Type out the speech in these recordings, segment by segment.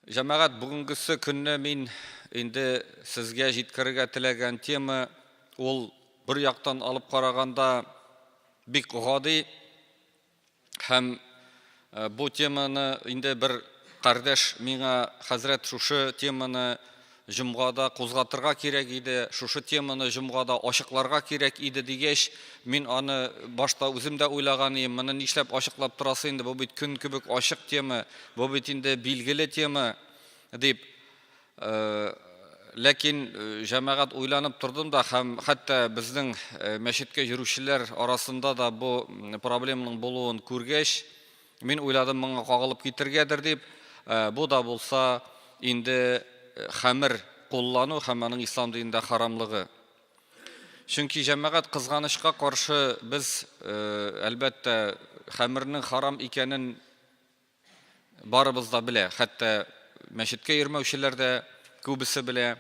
Җәмәгать, бүгенгесе көнне мин инде сезгә җиткерергә теләгән тема ул бер яктан алып караганда бик гади һәм бу теманы инде бер кардәш миңа, хәзрәт, шушы теманы җомгада кузгатырга кирәк иде, шушы теманы җомгада ачыкларга кирәк иде дигәч, мин аны башта үзем дә уйлаган идем, моны нишләп ачыклап торасы инде, бу бит көн кебек ачык тема, бу бит инде билгеле тема дип. Ләкин җәмәгать уйланып тордым да һәм хәтта безнең мәчеткә йөрүчеләр арасында да бу проблеманың булуын күргәч, Мин уйладым моңа кагылып китергәдер дип, бу да булса инде хәмер куллану һәм аның ислам динендә харамлыгы. Чөнки җәмәгать кызганычка каршы без, әлбәттә, хәмернең харам икәнен барыбыз да белә, хәтта мәчеткә йөрмәүчеләр дә күбесе белә.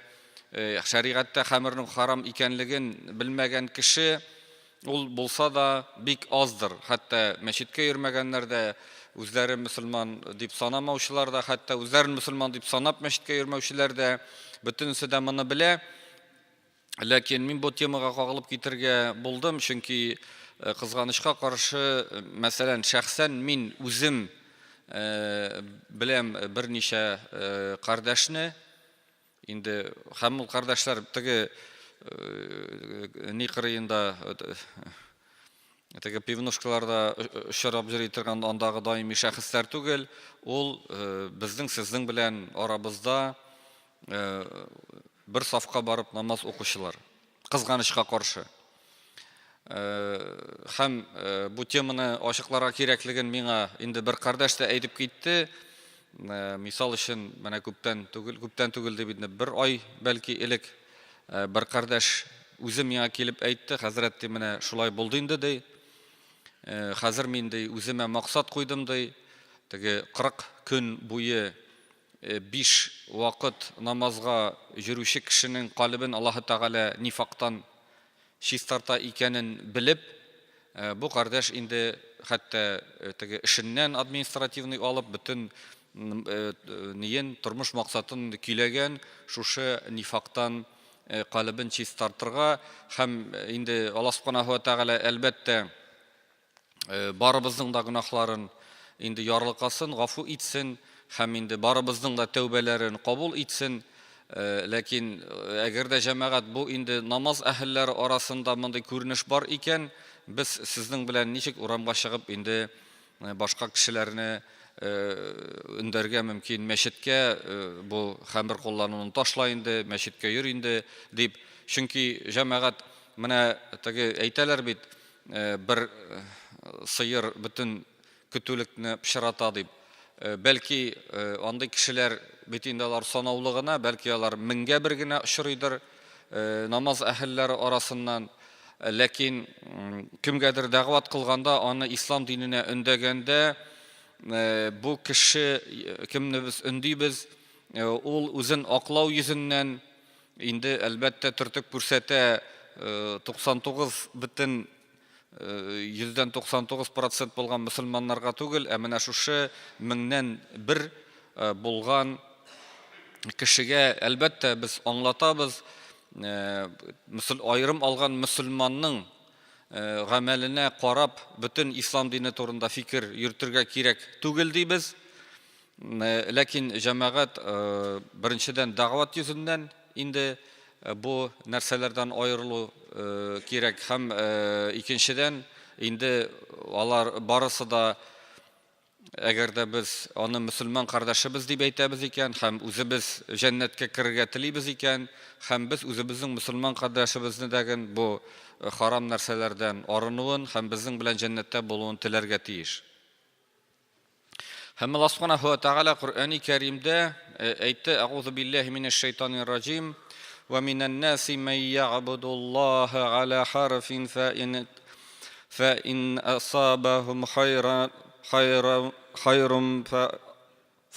Шәригатьтә хәмернең харам икәнлеген белмәгән кеше Ул булса да, бик аздыр. Хәтта мәчеткә йөрмәгәннәр дә, үзләре мөселман дип санамаучылар да, хәтта үзләрен мөселман дип санап мәчеткә йөрмәүчеләр дә, бөтенесе дә моны белә. Ләкин мин бу темага кагылып китергә булдым, чөнки э, кызганычка каршы, э, мәсәлән, шәхсән мин үзем э, беләм берничә кардәшне, Инде һәм ул кардәшләр теге ни кырыенда теге пивнушкаларда очрап йөри торган андагы даими шәхесләр түгел, ул безнең сезнең белән арабызда бер сафка барып намаз укучылар. Кызганычка каршы. Һәм бу теманы ачыкларга кирәклеген миңа инде бер кардәш тә әйтеп китте. Мисал өчен, менә күптән түгел, күптән түгел дип инде бер ай бәлки элек бер кардәш үзе миңа килеп әйтте, хәзрәт ди, менә шулай булды инде ди. Хәзер мин ди үземә максат куйдым ди. Теге 40 көн буе биш вакыт намазга йөрүче кешенең калебен Аллаһы Тәгалә нифактан чистарта икәнен белеп, бу кардәш инде хәтта теге эшеннән административный алып, бөтен ниен, тормыш максатын инде көйләгән, шушы нифактан калебен чистартырга һәм инде Аллаһ Субханаһу ва Тәгалә, әлбәттә, барыбызның да гөнаһларын инде ярлыкасын, гафу итсен һәм инде барыбызның да тәүбәләрен кабул итсен. Ләкин әгәр дә җәмәгать бу инде намаз әһелләре арасында мондый күренеш бар икән, без сезнең белән ничек урамга чыгып инде башка кешеләрне өндәргә мөмкин мәчеткә бу хәмер куллануны ташла инде, мәчеткә йөр инде дип. Чөнки җәмәгать менә теге әйтәләр бит, бер сыер бөтен көтүлекне пычрата дип. Бәлки, андый кешеләр бит инде алар санаулы гына, бәлки алар меңгә бер генә очрыйдыр намаз әһелләре арасыннан. Ләкин кемгәдер дәгъват кылганда, аны ислам диненә өндәгәндә, бу кеше, кемне без өндибез, ул үзен аклау йөзеннән Инде, әлбәттә, төртеп күрсәтә 99 бөтен йөздән 99 процент булган мөселманнарга түгел, ә менә шушы меңнән бер булган кешегә, әлбәттә, без аңлатабыз, аерым алган мөселманның гамәленә карап, бөтен ислам дине турында фикер йөртергә кирәк түгел дибез. Ләкин җәмәгать, беренчедән, дәгъват йөзеннән инде бу нәрсәләрдән аерылу кирәк һәм икенчедән, инде алар барысы да, әгәр дә без аны мөселман кардәшебез дип әйтәбез икән һәм үзебез җәннәткә керергә телибез икән, һәм без үзебезнең мөселман кардәшебезне дә бу харам нәрсәләрдән арынуын һәм безнең белән җәннәттә булуын теләргә тиеш. Һәм Аллаһ Субханаһу ва Тааля Коръәни Кәримдә әйтте: "Әгузу биллаһи минәш шайтанир раҗим, ва минән наси ман я'будуллаһа аля харфин фа ин фа ин асабахум хайран хайран хайрун фа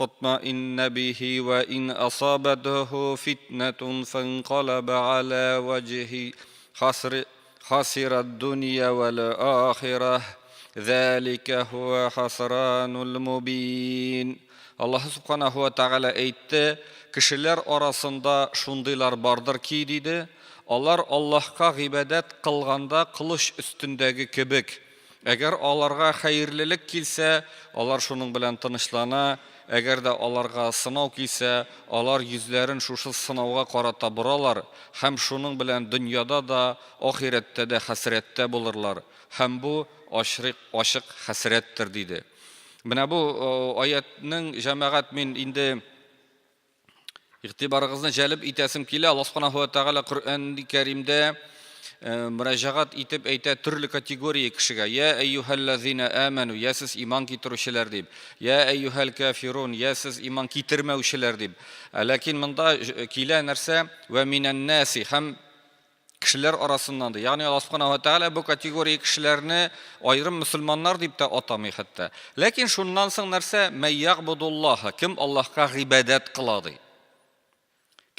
فاطمئن به وإن أصابته فتنة فانقلب على وجهه خسر خسر الدنيا والآخرة ذلك هو خسران المبين. Аллаһы Субханаһу ва Тәгалә әйтте, Кешеләр арасында шундыйлар бардыр ки, диде, алар Аллаһка гыйбадәт кылганда кылыч өстендәге кебек. Әгәр аларга хәерлелек килсә, алар шуның белән тынычлана, әгәр дә аларга сынау килсә, алар йөзләрен шушы сынауга карата боралар һәм шуның белән дөньяда да, ахирәттә дә хәсрәттә булырлар, һәм бу ачрык, ачык хәсрәттер, диде. Менә бу аятьнең, җәмәгать, мин инде Игътибарыгызны җәлеп итәсем килә, Аллаһ Субханаһу ва Тәгалә Коръән Кәримдә мөрәҗәгать итеп әйтә төрле категория кешегә. Я әйюһәлләзина аману, я сез иман китерүчеләр дип. Я әйюһәл кафирун, я сез иман китермәүчеләр дип. Ә ләкин монда килә нәрсә? Вә минән наси һәм кешеләр арасыннан ди. Ягъни Аллаһ Субханаһу ва Тәгалә бу категория кешеләрне аерым мөселманнар дип тә атамый хәтта. Ләкин шуннан соң нәрсә? Мәй ягъбудуллаһа, кем Аллаһка гыйбадәт кыла ди.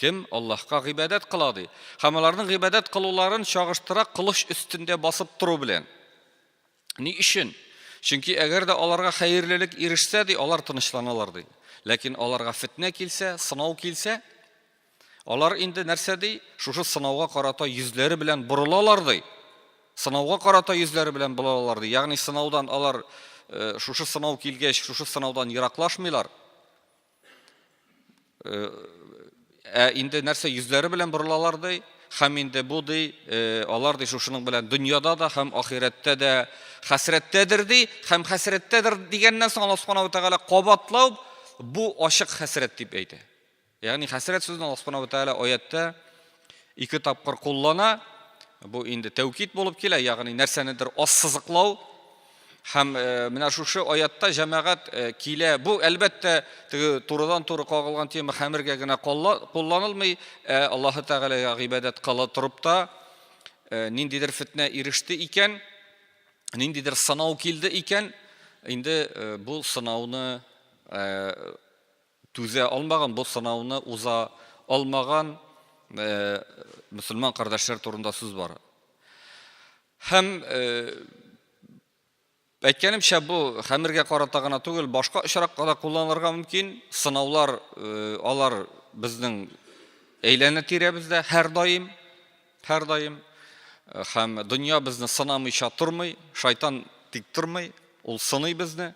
Кем Аллаһка гыйбадәт кыла ди. Һәм аларның гыйбадәт кылуларын чагыштыра кылыч өстендә басып тору белән. Ни өчен? Чөнки әгәр дә аларга хәерлелек ирешсә, ди, алар тынычланалар, ди. Ләкин аларга фетнә килсә, сынау килсә, алар инде нәрсә ди? Шушы сынауга карата йөзләре белән борылалар, ди. Сынауга карата йөзләре белән борылалар, ди. Ягъни сынаудан алар э, шушы сынау килгәч, шушы сынаудан ераклашмыйлар. Ә инде нәрсә йөзләре белән борылалар ди, һәм инде бу ди, алар ди шушының белән дөньяда да һәм ахирәттә дә хәсрәттәдер ди, һәм хәсрәттәдер дигәннән соң Аллаһ Субханаһу ва Тәгалә кабатлау бу ачык хәсрәт дип әйтә. Ягъни хәсрәт сүзен Аллаһ Субханаһу ва Тәгалә аятта ике тапкыр куллана. Бу инде тәүкид булып килә, ягъни нәрсәнедер ассызыклау. Һәм э, менә шушы аятта җәмәгать э, килә. Бу әлбәттә теге турыдан-туры кагылган тема хәмергә генә кулланылмый, ә Аллаһы Тәгаләгә гыйбадәт кыла торып та э, ниндидер фетнә иреште икән, ниндидер сынау килде икән, инде бу сынауны түзә алмаган, бу сынауны уза алмаган мөселман кардәшләр турында сүз бара. Һәм әйткәнемчә, бу хәмергә карата гына түгел, башка очракка да кулланылырга мөмкин. Сынаулар алар безнең әйләнә тирәбездә һәрдаим, һәрдаим. Һәм дөнья безне сынамыйча тормый, шайтан тик тормый, ул сыный безне.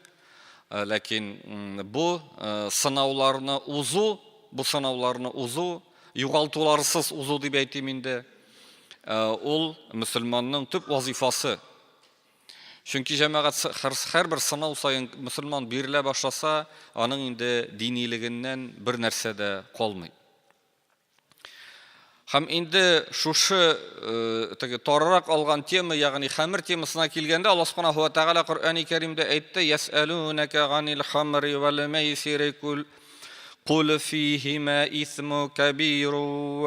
Ләкин бу сынауларны узу, бу сынауларны узу, югалтуларсыз узу дип әйтим инде, ул мөселманның төп вазифасы. Чөнки җәмәгать һәрбер сынау саен мөселман бирелә башласа, аның инде динилегеннән бер нәрсә дә калмый. Һәм инде шушы э, теге тарырак алган тема, ягъни хәмер темасына килгәндә, Аллаһ Субханаһу ва Тааля Коръәни Кәримдә әйтте: "Ясәлүнәкә ганил хамри вал мәйсири кул кул фихима исму кабиру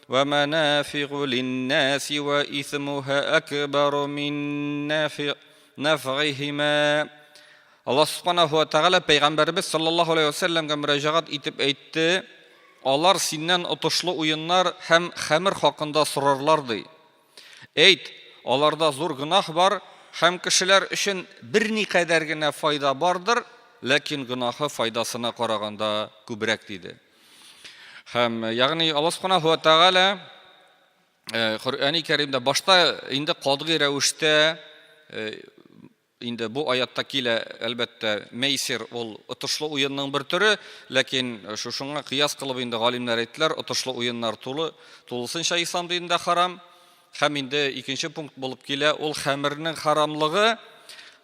ва манафигу линнаси ва исмуха акбару мин нафи нафгихима". Аллаһ Субханаһу ва Тәгалә пәйгамбәребез саллаллаһу алейһи ва сәлләмгә мөрәҗәгать итеп әйтте, Алар синнән отышлы уеннар һәм хәмер хакында сорарлар, ди. Әйт, аларда зур гөнаһ бар һәм кешеләр өчен берникадәр генә файда бардыр, ләкин гөнаһы файдасына караганда күбрәк, диде. Һәм, ягъни Аллаһ Субханаһу ва Тәгалә Коръәни Кәримдә башта инде катгый рәвештә Инде бу аятта килә, әлбәттә, мәйсир ул отышлы уенның бер төре, ләкин шушыңа кыяс кылып инде галимнәр әйттеләр, отышлы уеннар тулы, тулысынча ислам динендә харам. Һәм инде икенче пункт булып килә, ул хәмернең харамлыгы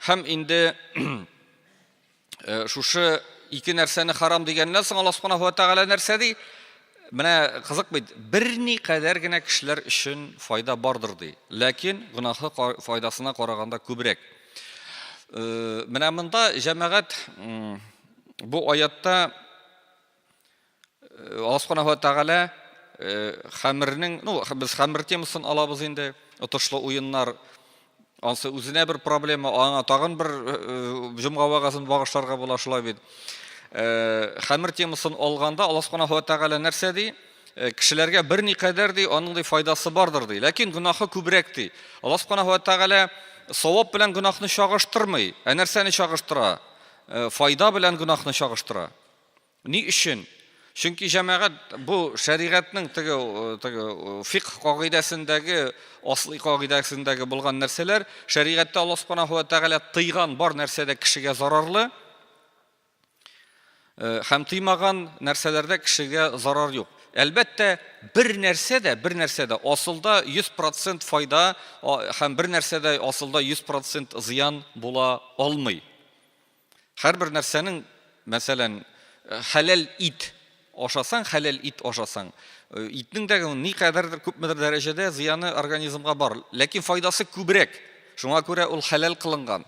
һәм инде Э, шушы ике нәрсәне харам дигәннән соң Аллаһ Субханаһу ва Тәгалә нәрсә ди? Менә кызык бит, берникадәр генә кешеләр өчен файда бардыр ди. Ләкин гөнаһы файдасына караганда күбрәк. Э, менә монда җәмәгать бу аятта Аллаһ Субханаһу ва Тәгалә хәмернең, ну, без хәмер темасын алабыз инде, отышлы уеннар, ансы үзенә бер проблема, аңа тагын бер җомга вәгазен багышларга була шулай бит. Хәмер темасын алганда Аллаһ Субханаһу ва Тәгалә нәрсә ди? Кешеләргә берникадәр ди, аның ди файдасы бардыр ди, ләкин гөнаһы күбрәк ди. Аллаһ Субханаһу ва Тәгалә савап белән гөнаһны чагыштырмый, ә нәрсәне чагыштыра? Файда белән гөнаһны чагыштыра. Ни өчен? Чөнки җәмәгать бу шәригатьнең теге теге фикх кагыйдәсендәге, аслый кагыйдәсендәге булган нәрсәләр, шәригатьтә Аллаһ субханаһу ва тәгалә тыйган бар нәрсә дә кешегә зарарлы. Һәм тыймаган нәрсәләрдә кешегә зарар юк. Әлбәттә, бер нәрсә дә, бер нәрсә дә асылда 100% файда һәм бер нәрсә дә асылда 100% зыян була алмый. Һәрбер нәрсәнең, мәсәлән, хәләл ит ашасаң, хәләл ит ашасаң, итнең дә никадәрдер күпмедер дәрәҗәдә зыяны организмга бар, ләкин файдасы күбрәк. Шуңа күрә ул хәләл кылынган.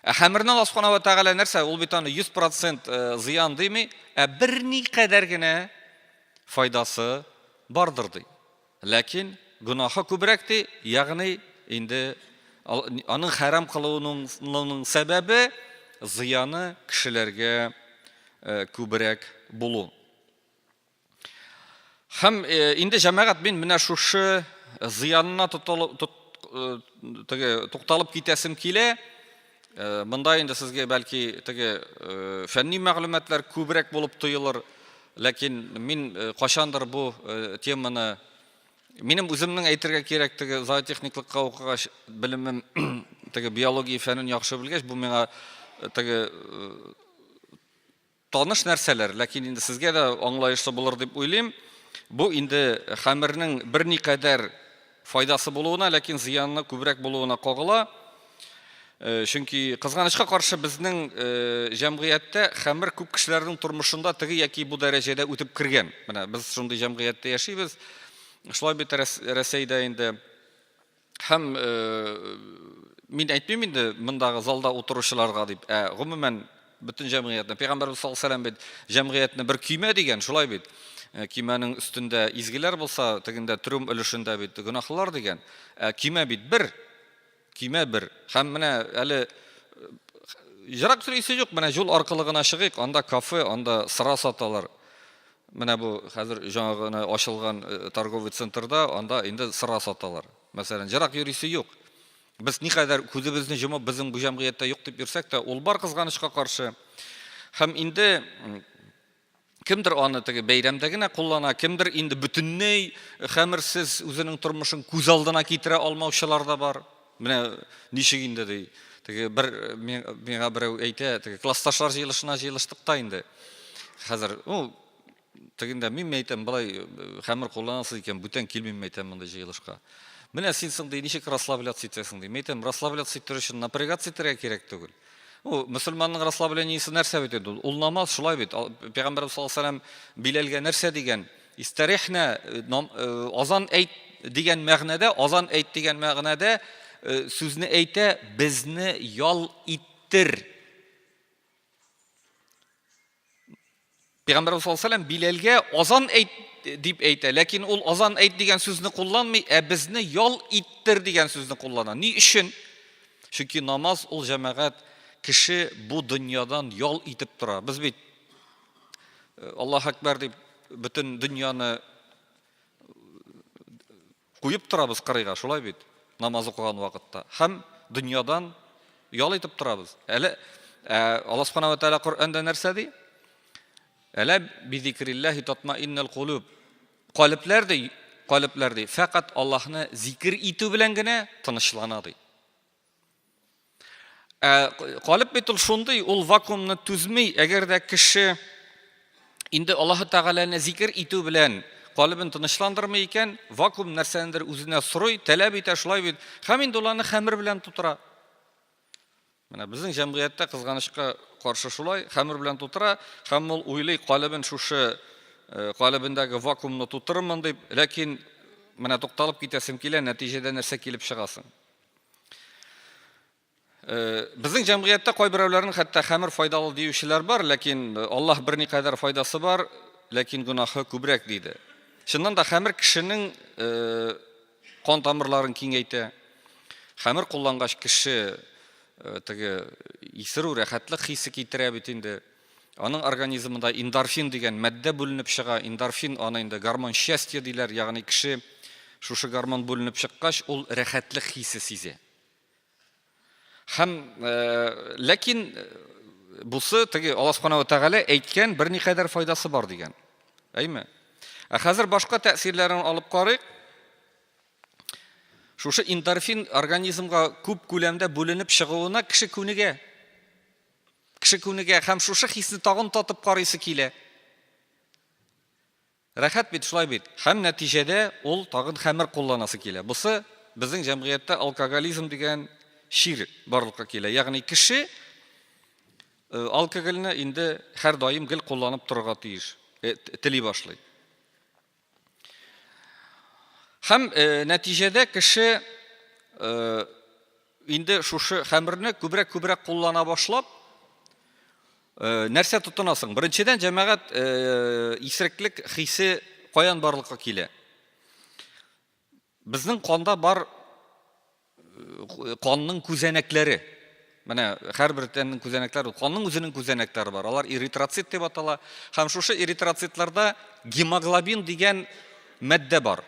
Ә хәмерне Аллаһ Субханаһу ва Тәгалә нәрсә? Ул бит аны 100% зыян дими, ә берникадәр генә файдасы бардыр ди. Ләкин гөнаһы күбрәк ди, ягъни инде аның хәрам кылуының сәбәбе зыяны кешеләргә күбрәк булу. Һәм инде җәмәгать мин менә шушы зыянына теге тукталып китәсем килә. Монда инде сезгә бәлки теге фәнни мәгълүматлар күбрәк булып тоелыр, ләкин мин кайчандыр бу теманы минем үземнең әйтергә кирәк теге зоотехниклыкка укыгач белемем теге биология фәнен яхшы белгәч, бу миңа теге Таныш нәрсәләр, ләкин инде сезгә дә аңлаешлы булыр дип уйлыйм. Бу инде хәмернең берникадәр файдасы булуына, ләкин зыяны күбрәк булуына кагыла. Чөнки кызганычка каршы безнең җәмгыятьтә хәмер күп кешеләрнең тормышында теге яки бу дәрәҗәдә үтеп кергән. Менә без шундый җәмгыятьтә яшибез. Шулай бит Рәсәйдә инде. Һәм мин әйтмим инде мондагы залда утыручыларга дип, ә гомумән бөтен җәмгыятьне. Пәйгамбәрбез саллаллаһу алейһи вәсәлләм бит җәмгыятьне бер көймә дигән, шулай бит. Көймәнең өстендә изгеләр булса, тегендә трюм өлешендә бит гөнаһлылар дигән. Ә көймә бит бер, көймә бер. Һәм менә әле ерак йөрисе юк, менә юл аркылы гына чыгыйк, анда кафе, анда сыра саталар. Менә бу хәзер жаңа гына ачылган торговый центрда анда инде сыра саталар. Мәсәлән, ерак йөрисе юк. Без никадәр күзебезне йомып, безнең бу җәмгыятьтә юк дип йөрсәк тә, ул бар кызганычка каршы. Һәм инде кемдер аны теге бәйрәмдә генә куллана, кемдер инде бөтенләй хәмерсез үзенең тормышын күз алдына китерә алмаучылар да бар. Менә ничек инде ди. Теге бер миңа берәү әйтә, теге классташлар җыелышына җыелыштык та инде. Хәзер, ну, тегендә мин әйтәм, болай хәмер кулланасыз икән, бүтән килмим әйтәм мондый җыелышка. Менә син соң ди, ничек расслабляться итәсең ди. Мин әйтәм, расслабляться итәр өчен напрягаться итәргә кирәк түгел. Ну, мөселманның расслаблениесе нәрсә бит инде ул? Ул намаз шулай бит. Пәйгамбәрбез саллаллаһу алейһи вәсәлләм Биләлгә нәрсә дигән? Истәрихнә, азан әйт дигән мәгънәдә, азан әйт дигән мәгънәдә сүзне әйтә, безне ял иттер. Пәйгамбәрбез саллаллаһу алейһи вәсәлләм Биләлгә азан әйт дип әйтә, ләкин ул азан әйт дигән сүзне кулланмый, ә безне ял иттер дигән сүзне куллана. Ни өчен? Чөнки намаз ул җәмәгать кеше бу дөньядан ял итеп тора. Без бит Аллаһ әкбәр дип бөтен дөньяны куеп торабыз кырыйга, шулай бит, намаз укыган вакытта. Һәм дөньядан ял итеп торабыз. Әле Аллаһ Субханаһу ва Тааля Коръәндә нәрсә ди? Әлә бизикриллаһи татмаиннул кулуб. Калебләр ди, калебләр ди, фәкать Аллаһны зикер итү белән генә тынычлана ди. Ә калып бит ул шундый, ул вакуумны түзми. Әгәр дә кеше инде Аллаһы Тәгаләне зикер итү белән калебен тынычландырмый икән, вакуум нәрсәнедер үзенә сорый, таләп итә, шулай бит. Һәм инде ул аны хәмер белән тутыра. Менә безнең җәмгыятьтә кызганычка каршы шулай, хәмер белән тутыра, һәм ул уйлый, калебен шушы э, калебендәге вакуумны тутырырмын дип, ләкин менә тукталып китәсем килә, нәтиҗәдә нәрсә килеп чыгасың? Безнең җәмгыятьтә кайберәүләрнең хәтта хәмер файдалы диючеләр бар, ләкин Аллаһ берникадәр файдасы бар, ләкин гөнаһы күбрәк диде. Чыннан да хәмер кешенең кан тамырларын киңәйтә. Хәмер куллангач кеше теге исерү, рәхәтлек хисе китерә бит инде. Аның организмында эндорфин дигән матдә бүленеп чыга. Эндорфин аны инде гормон счастья диләр, ягъни кеше шушы гормон бүленеп чыккач, ул рәхәтлек хисе сизә. Һәм ләкин Бусы теге Алла Субханаһу ва Тәгалә әйткән берникадәр файдасы бар дигән. Әйме? Ә хәзер башка тәэсирләрен алып карыйк. Шушы эндорфин организмга күп күләмдә бүленеп чыгуына кеше күнегә. Кеше күнегә һәм шушы хисне тагын татып карыйсы килә. Рәхәт бит, шулай бит. Һәм нәтиҗәдә ул тагын хәмер кулланасы килә. Бусы безнең җәмгыятьтә алкоголизм дигән чир барлыкка килә. Ягъни кеше алкогольне инде һәрдаим гел кулланып торырга тиеш, тели башлый. Һәм нәтиҗәдә кеше инде шушы хәмерне күбрәк-күбрәк куллана башлап, нәрсә тотынасың? Беренчедән, җәмәгать исереклек хисе каян барлыкка килә? Безнең канда бар канның күзәнәкләре. Менә һәрбер тәннең күзәнәкләре, канның үзенең күзәнәкләре бар. Алар эритроцит дип атала. Һәм шушы эритроцитларда гемоглобин дигән матдә бар.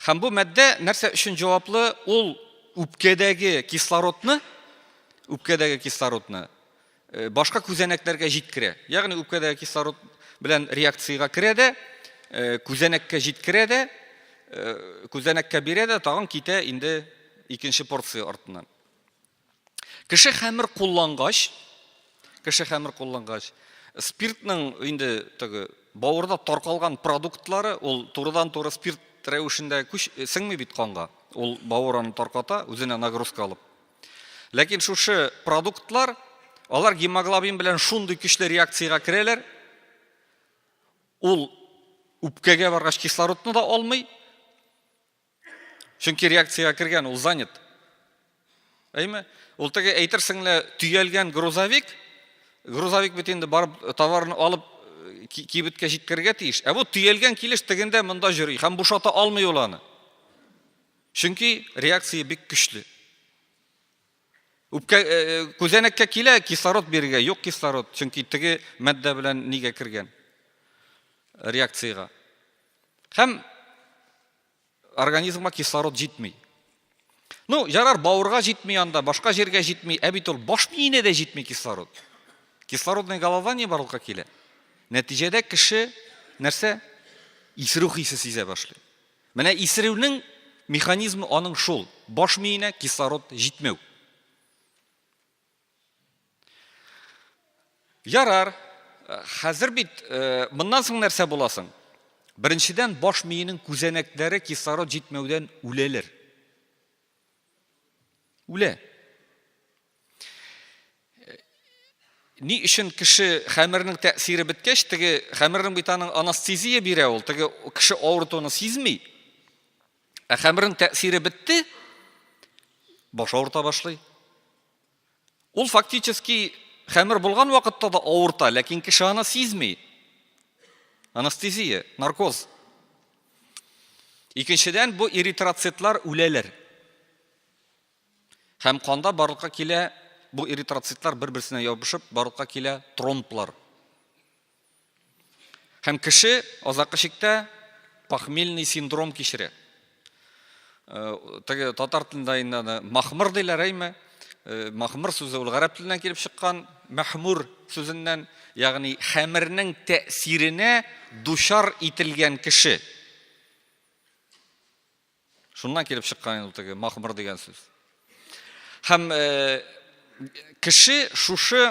Һәм бу матдә нәрсә өчен җаваплы? Ул үпкәдәге кислородны, үпкәдәге кислородны э, башка күзәнәкләргә җиткерә. Ягъни үпкәдәге кислород белән реакциягә керә дә, э, күзәнәккә җиткерә дә, э, күзәнәккә бирә дә, тагын китә инде икенче порция артыннан. Кеше хәмер куллангач, кеше хәмер куллангач, спиртның инде теге бавырда таркалган продуктлары, ул турыдан-туры спирт рәвешендә күч э, сеңми бит канга. Ул бавыр аны тарката, үзенә нагрузка алып. Ләкин шушы продуктлар, алар гемоглобин белән шундый көчле реакциягә керәләр, ул үпкәгә баргач кислородны да алмый, Чөнки реакциягә кергән, ул занят. Әйме? Ул теге әйтерсең лә төялгән грузовик, грузовик бит инде барып товарны алып э, кибеткә җиткерергә тиеш. Ә бу төялгән килеш тегендә монда йөри һәм бушата алмый ул аны. Чөнки реакция бик көчле. Үпкә э, э, күзәнәккә килә, кислород бирергә юк кислород, чөнки теге матдә белән нигә кергән реакциягә. Һәм организмга кислород җитми. Ну, ярар, бавырга җитми анда, башка җиргә җитми, ә бит ул баш миенә дә җитми кислород. Кислородное голодание барлыкка килә. Нәтиҗәдә кеше нәрсә? Исерү хисе сизә башлый. Менә исерүнең механизмы аның шул, баш миенә кислород җитмәү. Ярар, хәзер бит э, моннан соң нәрсә буласың? Беренчедән, баш миенең күзәнәкләре кислород җитмәүдән үләләр. Үлә. Ни өчен кеше хәмернең тәэсире беткәч, теге хәмернең бит аның анестезия бирә ул, теге кеше авыртуны сизми. Ә хәмернең тәэсире бетте, баш авырта башлый. Ул фактически хәмер булган вакытта да авырта, ләкин кеше аны сизми. Анестезия, наркоз. Икенчедән, бу эритроцитлар үләләр. Һәм канда барлыкка килә, бу эритроцитлар бер-берсенә ябышып, барлыкка килә тромблар. Һәм кеше азаккы чиктә похмельный синдром кичерә. Э, теге татар телендә инде аны махмыр диләр, әйме? Э, махмыр сүзе ул гарәп теленнән килеп чыккан, мәхмүр сүзеннән, ягъни хәмернең тәэсиренә дучар ителгән кеше. Шуннан килеп чыккан инде ул теге махмыр дигән сүз. Һәм э, кеше шушы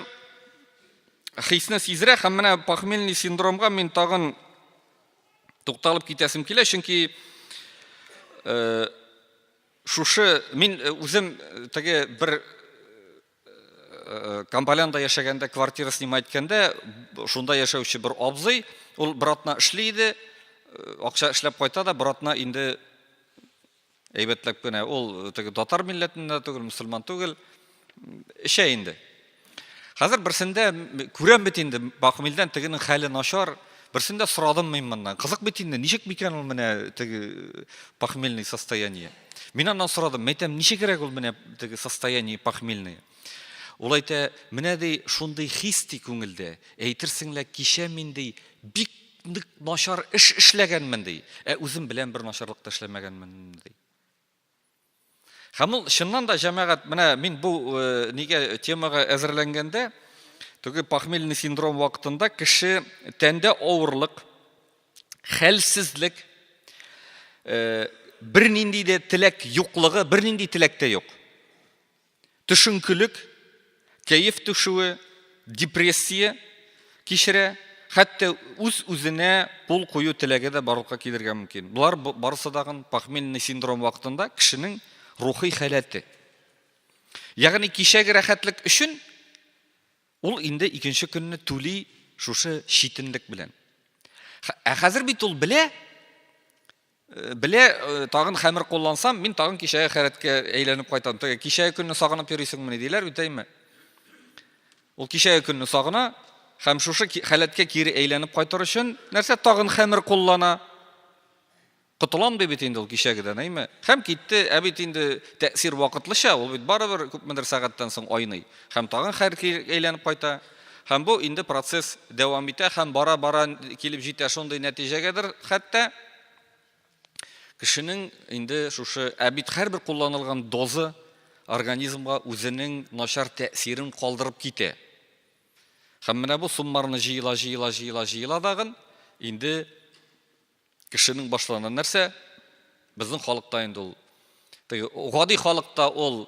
хисне сизерә һәм менә похмельный синдромга мин тагын тукталып китәсем килә, чөнки э, шушы мин э, үзем теге бер Камполянда яшәгәндә квартира снимать иткәндә, шунда яшәүче бер абзый, ул бер атна эшли иде, акча эшләп кайта да, бер атна инде әйбәтләп кенә, ул теге татар милләтендә түгел, мөселман түгел, эчә инде. Хәзер берсендә күрәм бит инде, похмельдән тегенең хәле начар, берсендә сорадым мин моннан. Кызык бит инде, ничек микән ул менә теге похмельный состояние? Мин аннан сорадым, мәйтәм, ничегрәк ул менә теге состояние похмельное? Ул әйтә, менә ди, шундый хис ди күңелдә, әйтерсең лә кичә мин ди бик нык начар эш эшләгәнмен ди, ә үзем белән бер начарлык та эшләмәгәнмен ди. Һәм ул чыннан да, җәмәгать, менә мин бу э, нигә темага әзерләнгәндә, теге похмельный синдром вакытында кеше тәндә авырлык, хәлсезлек, э, бернинди дә теләк юклыгы, бернинди теләк тә юк. Төшенкелек, кәеф төшүе, депрессия кичерә, хәтта үз-үзенә кул кую теләге дә барлыкка килергә мөмкин. Болар барысы дагын похмельный синдром вакытында кешенең рухи халәте. Ягъни кичәге рәхәтлек өчен ул инде икенче көнне түли шушы читенлек белән. Ә хәзер бит ул белә, Э, белә, э, тагын хәмер куллансам, мин тагын кичәге халәткә әйләнеп кайтам. Теге кичәге көнне сагынып йөрисеңмени диләр бит, әйме? Ул кичәге көнне сагына һәм шушы халәткә кире әйләнеп кайтыр өчен нәрсә тагын хәмер куллана. Котылам ди бит инде ул кичәгедән, әйме? Һәм китте, ә бит инде тәэсир вакытлыча, ул бит барыбер күпмедер сәгатьтән соң айный. Һәм тагын хәл әйләнеп кайта. Һәм бу инде процесс дәвам итә һәм бара-бара килеп җитә шундый нәтиҗәгәдер хәтта кешенең инде шушы, ә бит һәрбер кулланылган доза организмга үзенең начар тәэсирен калдырып китә. Һәм менә бу суммарны җыела, җыела, җыела, җыела дагын инде кешенең башлана нәрсә? Безнең халыкта инде ул теге гади халыкта ул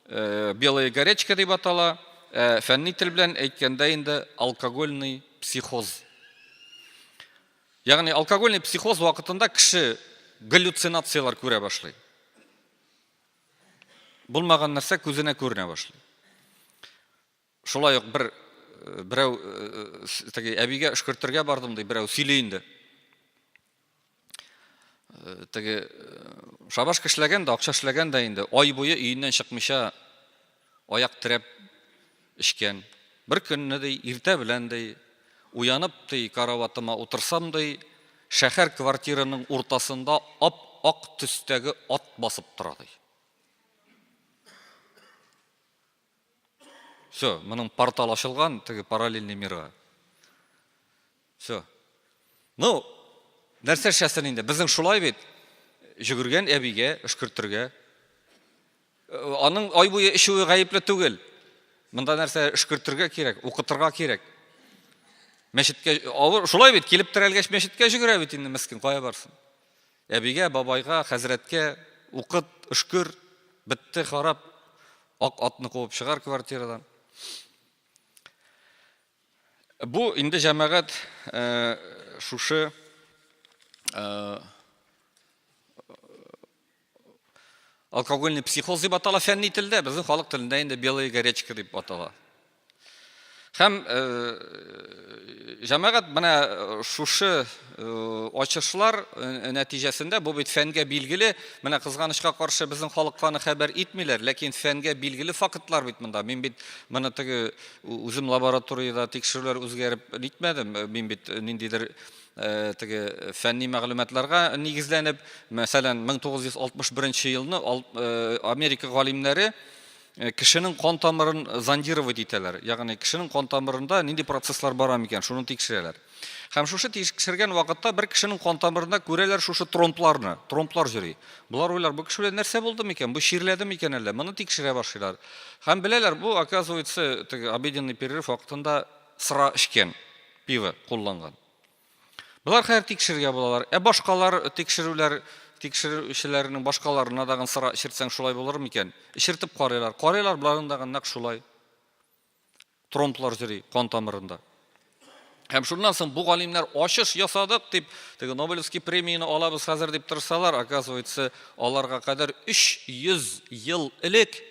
э, белая горячка дип атала, ә фәнни тел белән әйткәндә инде алкогольный психоз. Ягъни алкогольный психоз вакытында кеше галлюцинацияләр күрә башлый. Булмаган нәрсә күзенә күренә башлый. Шулай ук бер э, берәү э, теге әбигә өшкертергә бардым ди, берәү сөйли инде. Э, теге шабашка эшләгән дә, акча эшләгән дә инде, ай буе өеннән чыкмыйча аяк терәп эчкән. Бер көнне ди, иртә белән ди, уянып ди, караватыма утырсам ди, шәһәр квартираның уртасында ап-ак төстәге ат басып тора ди. Все, моның портал ачылган, теге параллельный мирга. Все. Ну, нәрсә эшләсен инде? Безнең шулай бит. Җөгергән әбигә өшкертергә. Э, аның ай буе эчүе гаепле түгел. Монда нәрсә өшкертергә кирәк, укытырга кирәк. Мәчеткә авыр, шулай бит, килеп терәлгәч мәчеткә җөгерә бит инде мескен, кая барсын? Әбигә, бабайга, хәзрәткә укыт, өшкер, бетте, харап. Ак атны куып чыгар квартирадан. Бу инде җәмәгать э, шушы э, алкогольный психоз дип атала фәнни телдә, безнең халык телендә инде белая горячка дип атала. Һәм э, җәмәгать менә шушы э, ачышлар э, нәтиҗәсендә бу бит фәнгә билгеле, менә кызганычка каршы безнең халыкка аны хәбәр итмиләр, ләкин фәнгә билгеле фактлар бит монда. Мин бит моны теге үзем лабораториядә тикшерүләр үзгәреп нитмәдем. Мин бит ниндидер теге фәнни мәгълүматларга нигезләнеп, мәсәлән, 1961 елны Америка галимнәре Э, кешенең кан тамырын зондировать итәләр. Ягъни кешенең кан тамырында нинди процесслар бара микән, шуны тикшерәләр. Һәм шушы тикшергән вакытта бер кешенең кан тамырында күрәләр шушы тромбларны, тромблар йөри. Болар уйлар, бу кеше белән нәрсә булды микән, бу чирләде микән әллә? Моны тикшерә башлыйлар. Һәм беләләр, бу, оказывается, теге обеденный перерыв вакытында сыра эчкән, пиво кулланган. Болар хәзер тикшерергә булалар. Ә башкалар тикшерүләр, тикшерүчеләрнең башкаларына дагын сыра эчертсәң шулай булыр микән? Эчертеп карыйлар. Карыйлар, боларның дагын нәкъ шулай. Тромблар йөри кан тамырында. Һәм шуннан соң бу галимнәр ачыш ясадык дип, теге Нобелевский премияне алабыз хәзер дип тырышсалар, оказывается, аларга кадәр 300 ел элек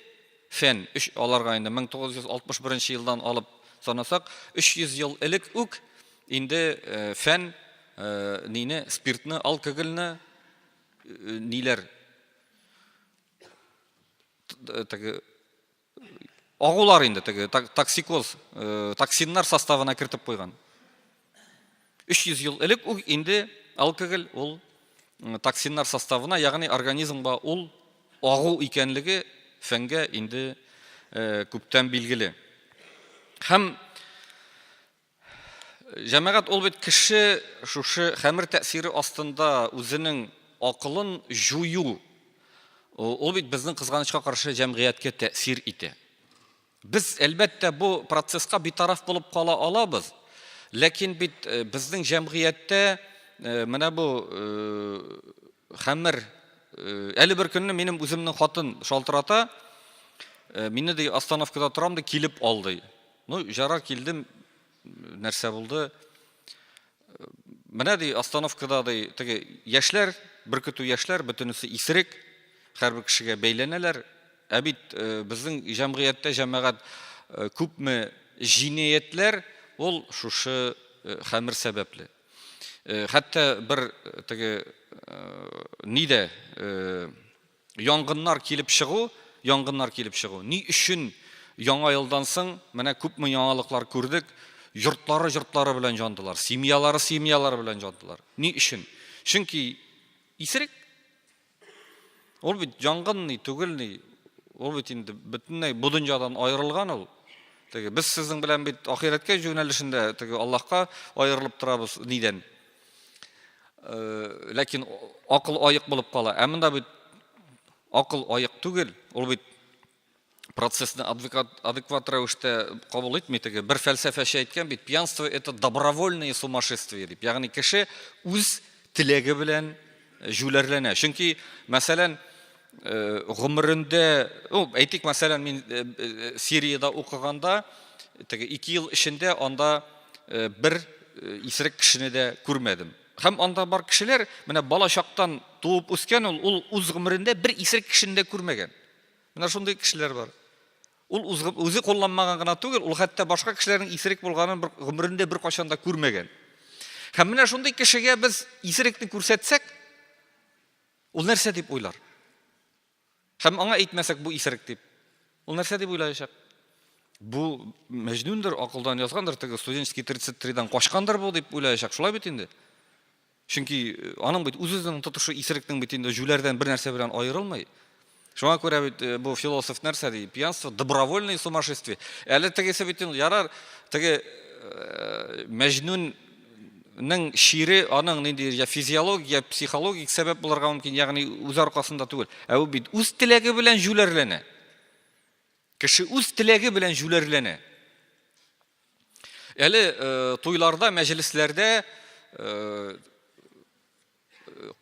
фән, өч, аларга инде 1961 елдан алып санасак, 300 ел элек үк Инде фән нине, спиртны, алкогольне ниләр теге агулар инде теге токсикоз, токсиннар составына кертеп куйган. 300 ел элек үк инде алкоголь ул токсиннар составына, ягъни организмга ул агу икәнлеге фәнгә инде күптән билгеле. Һәм Җәмәгать ул бит кеше шушы хәмер тәэсире астында үзенең акылын җую, Ул бит безнең кызганычка каршы җәмгыятькә тәэсир итә. Без, әлбәттә, бу процесска битараф булып кала алабыз, ләкин бит э, безнең җәмгыятьтә э, менә бу э, хәмер әле бер көнне минем үземнең хатын шалтырата, мине ди остановкада торам ди, килеп ал ди. Ну, жарар килдем, нәрсә булды? Менә ди остановкада ди теге яшьләр, бер көтү яшьләр, бөтенесе исерек, һәрбер кешегә бәйләнәләр. Ә бит э, безнең җәмгыятьтә җәмәгать э, күпме җинаятьләр ул шушы э, хәмер сәбәпле. Хәтта бер теге нидә Янгыннар килеп чыгу, янгыннар килеп чыгу. Ни өчен Яңа елдан соң менә күпме яңалыклар күрдек, йортлары йортлары белән яндылар, семьялары семьялары белән яндылар. Ни өчен? Чөнки исерек. Ул бит янгын ни түгел ни, ул бит инде бөтенләй бу дөньядан аерылган ул. Теге без сезнең белән бит ахирәткә юнәлешендә теге Аллаһка аерылып торабыз нидән? Э, ләкин акыл аек булып кала. Ә монда бит акыл аек түгел, ул бит процессны адекват, адекват рәвештә кабул итми теге. Бер фәлсәфәче әйткән бит, пьянство это добровольное сумасшествие дип. Ягъни кеше үз теләге белән җүләрләнә. Чөнки, мәсәлән, э, гомерендә, ну, әйтик, мәсәлән, мин э, Сириядә укыганда, теге 2 ел эчендә анда бер исерек кешене дә күрмәдем. Һәм анда бар кешеләр, менә бала чактан туып үскән ул, ул үз гомерендә бер исерек кешене дә күрмәгән. Менә шундый кешеләр бар. Ул үзе кулланмаган гына түгел, ул хәтта башка кешеләрнең исерек булганын бер гомерендә бер кайчан да күрмәгән. Һәм менә шундый кешегә без исерекне күрсәтсәк, ул нәрсә дип уйлар? Һәм аңа әйтмәсәк, бу исерек дип, ул нәрсә дип уйлаячак? Бу мәҗнүндер, акылдан язгандыр, теге студенческий 33-дан качкандыр бу дип уйлаячак. Шулай бит инде. Чөнки э, аның бит үз-үзенең тотышы исерекнең бит инде җүләрдән бер нәрсә белән аерылмый. Шуңа күрә бит э, бу философ нәрсә ди? Пьянство добровольное сумасшествие. Әле тегесе бит инде ярар, теге э, мәҗнүн ның чире аның нинди я физиологик, я психологик сәбәп булырга мөмкин, ягъни үз аркасында түгел. Ә ул бит үз теләге белән җүләрләнә. Кеше үз теләге белән җүләрләнә. Әле э, туйларда, мәҗлесләрдә э,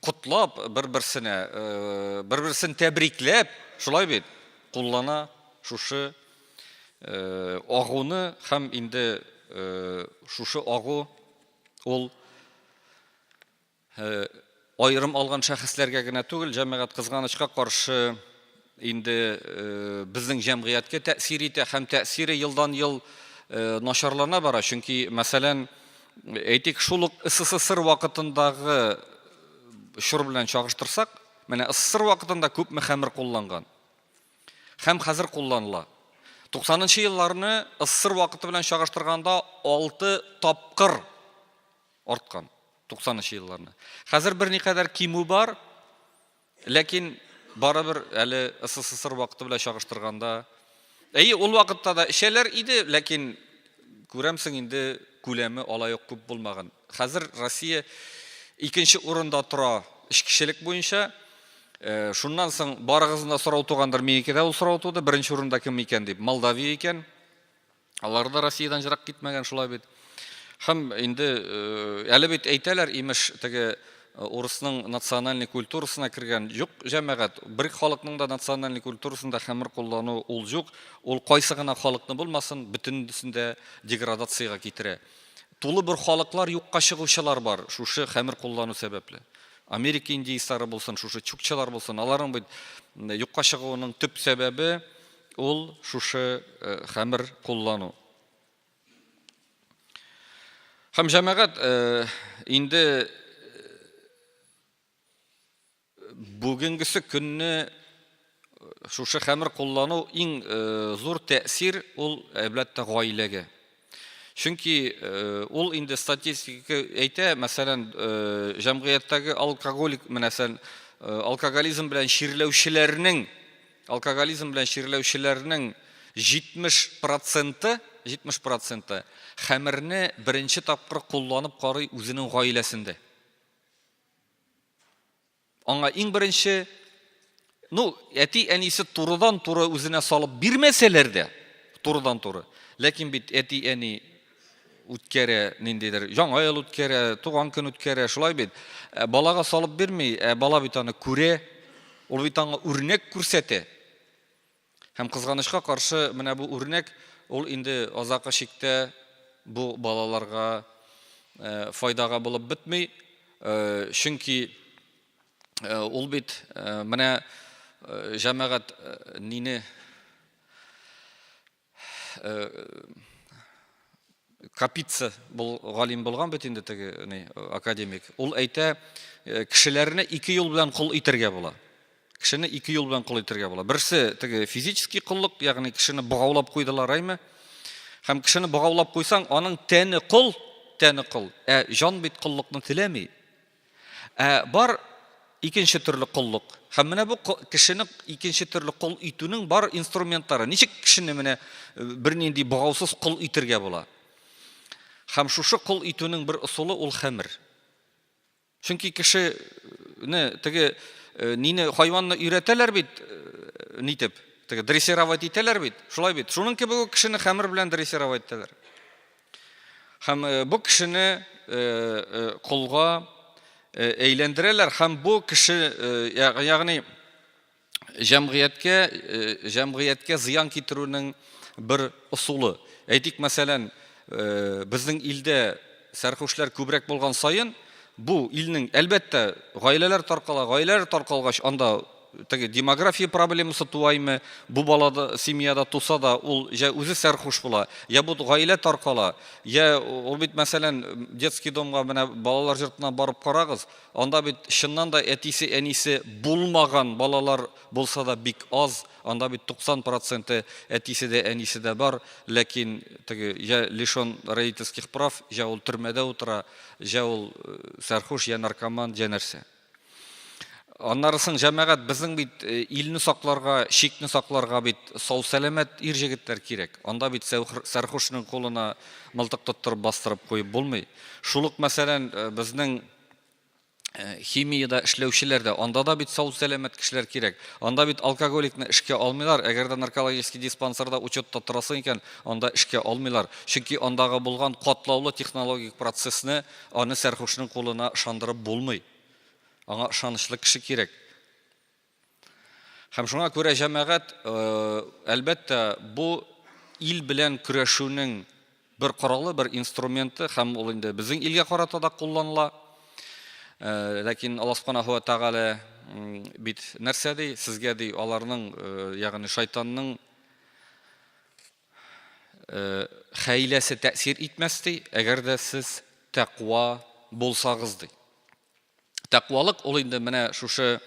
котлап бер-берсенә, э, бер-берсен тәбрикләп, шулай бит, куллана шушы э, агуны һәм инде э, шушы агу ул аерым алган шәхесләргә генә түгел, җәмәгать кызганычка каршы инде безнең җәмгыятькә тәэсир итә һәм тәэсире елдан-ел начарлана бара. Чөнки, мәсәлән, әйтик, шул ук СССР вакытындагы чор белән чагыштырсак, менә СССР вакытында күпме хәмер кулланган һәм хәзер кулланыла. 90 елларны СССР вакыты белән чагыштырганда 6 тапкыр арткан 90 елларны. Хәзер берникадәр кимү бар, Ләкин барыбер әле СССР вакыты белән чагыштырганда, әйе, ул вакытта да эчәләр иде, ләкин күрәмсең инде күләме алай ук күп булмаган. Хәзер Россия икенче урында тора эчкечелек буенча. Э, шуннан соң барыгызның да сорау тугандыр, минеке дә ул сорау туды, беренче урында кем икән дип, Молдавия икән. Алар да Россиядән ерак китмәгән, шулай бит. Һәм инде э, әле бит әйтәләр, имеш, теге э, урысның национальный культурасына кергән. Юк, җәмәгать, бер халыкның да национальный культурасында хәмер куллану ул юк. Ул кайсы гына халыкны булмасын, бөтенесендә деградациягә китерә. Тулы бер халыклар юкка чыгучылар бар, шушы хәмер куллану сәбәпле. Америка индейцлары булсын, шушы чукчалар булсын, аларның бит юкка чыгуының төп сәбәбе Ул шушы хәмер куллану. Һәм җәмәгать инде бүгенгесе көнне шушы хәмер куллану иң зур тәэсир ул әлбәттә гаиләгә. Чөнки ул инде статистика әйтә, мәсәлән, җәмгыятьтәге алкоголик, мәсәлән, алкоголизм белән чирләүчеләрнең алкоголизм белән чирләүчеләрнең 70 проценты, 70 проценты хәмерне беренче тапкыр кулланып карый үзенең гаиләсендә. Аңа иң беренче ну, әти-әнисе турыдан-туры үзенә салып бирмәсәләр дә, турыдан-туры, ләкин бит әти-әни үткәрә ниндидер яңа ел үткәрә, туган көн үткәрә, шулай бит. Ә балага салып бирми, ә бала бит аны күрә, ул бит аңа үрнәк күрсәтә. Һәм кызганычка каршы, менә бу үрнәк, ул инде азакы чиктә бу балаларга файдага булып бетми, чөнки ул бит менә җәмәгать нине Капица бул галим булган бит инде теге ни академик. Ул әйтә, кешеләрне ике юл белән кол итәргә була. Кешене ике юл белән кол итәргә була. Берсе теге физический коллык, ягъни кешене богаулап куйдылар, әйме? Һәм кешене богаулап куйсаң, аның тәне кол, тәне кол, ә җан бит коллыкны теләми. Ә бар икенче төрле коллык. Һәм менә бу кешене икенче төрле кол итүнең бар инструментлары. Ничек кешене менә э, бернинди богаусыз кол итергә була? Һәм шушы кол итүнең бер ысулы ул хәмер. Чөнки кешене теге э, нине хайванны өйрәтәләр бит э, нитеп, теге дрессировать итәләр бит, шулай бит. Шуның кебек үк кешене хәмер белән дрессировать итәләр. Һәм э, бу кешене э, э, колга әйләндерәләр һәм бу кеше, ягъни җәмгыятькә җәмгыятькә зыян китерүнең бер ысулы. Әйтик, мәсәлән, безнең илдә сәрхүшләр күбрәк булган саен, бу илнең, әлбәттә, гаиләләр таркала, гаиләләр таркалгач, анда теге демография проблемасы туаймы, бу бала да семьяда туса да, ул җә үзе сәрхуш була, я бу гаилә таркала, я ул бит, мәсәлән, детский домга менә балалар йортына барып карагыз, анда бит чыннан да әтисе, әнисе булмаган балалар булса да бик аз, анда бит 90 проценты әтисе дә, әнисе дә бар, ләкин теге я лишен родительских прав, я ул төрмәдә утыра, я ул э, сәрхуш, я наркоман, я нәрсә. Аннары соң, җәмәгать, безнең бит э, илне сакларга, чикне сакларга бит сау-сәламәт ир-җегетләр кирәк. Анда бит сәрхушның кулына мылтык тоттырып бастырып куеп булмый. Шул ук, мәсәлән, э, безнең э, химиядә эшләүчеләр дә, анда да бит сау-сәламәт кешеләр кирәк. Анда бит алкоголикны эшкә алмыйлар. Әгәр дә наркологический диспансерда учетта торасың икән, анда эшкә алмыйлар. Чөнки андагы булган катлаулы технологик процессны аны сәрхушның кулына ышандырып булмый. Аңа ышанычлы кеше кирәк. Һәм шуңа күрә җәмәгать, э, әлбәттә, бу ил белән көрәшүнең бер коралы, бер инструменты һәм ул инде безнең илгә карата да кулланыла. Э, ләкин Аллаһ Субханаһу ва Тәгалә бит нәрсә ди? Сезгә ди, аларның, э, ягъни шайтанның хәйләсе тәэсир итмәс ди, әгәр дә сез тәкъва булсагыз ди. Тәкъвалык ул инде менә шушы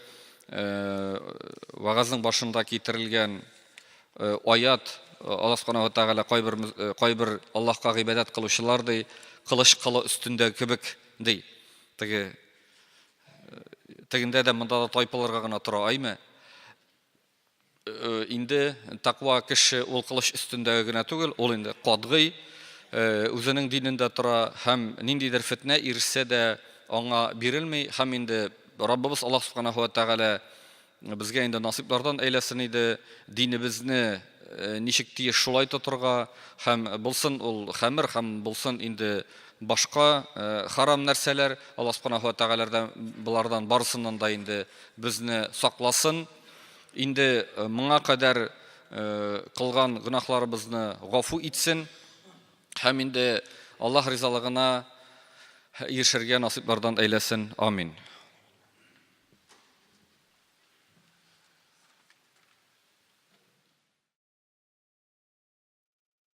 вәгазьнең башында китерелгән аят, Аллаһ Субханаһу ва Тәгалә кайбер кайбер Аллаһка гыйбадәт кылучылар ди, кылыч кылы өстендә кебек ди. Теге тегендә дә монда да тайпылырга гына тора, әйме? Э, инде тәкъва кеше ул кылыч өстендәге генә түгел, ул инде катгый э, үзенең динендә тора һәм ниндидер фетнә ирешсә дә аңа бирелми һәм инде Раббыбыз Аллаһ Субханаһу ва Тәгалә безгә инде насыйплардан әйләсен иде, динебезне э, ничек тиеш шулай тотырга һәм булсын ул хәмер һәм булсын инде башка харам нәрсәләр, Аллаһ Субханаһу ва Тәгаләдән болардан барысыннан да инде безне сакласын. Инде моңа кадәр кылган гөнаһларыбызны гафу итсен һәм инде Аллаһ ризалыгына ирешергә насыйплардан әйләсен. Амин.